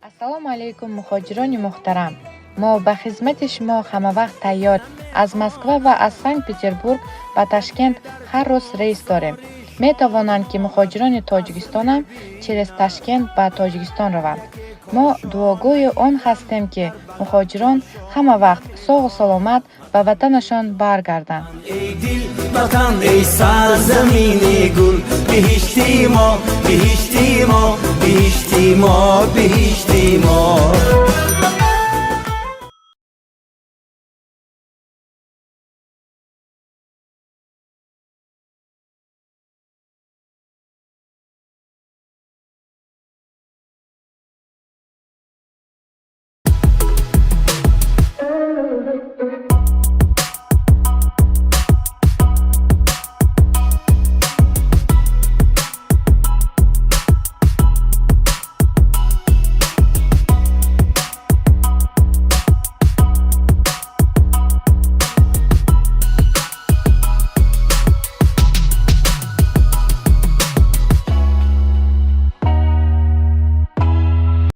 Ассалому алайкум, муҳоҷирони муҳтарам! Мо ба хизмати шумо ҳамавақт тайёр. Аз Москва ва аз Санкт Петербург ба Ташкент ҳар рӯз рейс дорем. Метавонанд, ки муҳоҷирони Тоҷикистонам через Ташкент ба Тоҷикистон раванд. Мо дуогӯи он ҳастем, ки муҳоҷирон ҳама вақт соғу саломат ба ватанашон баргарданд. Эй дил, ватан, эй сарзамини гул, биҳишти мо, биҳишти мо, биҳишти мо, биҳишти.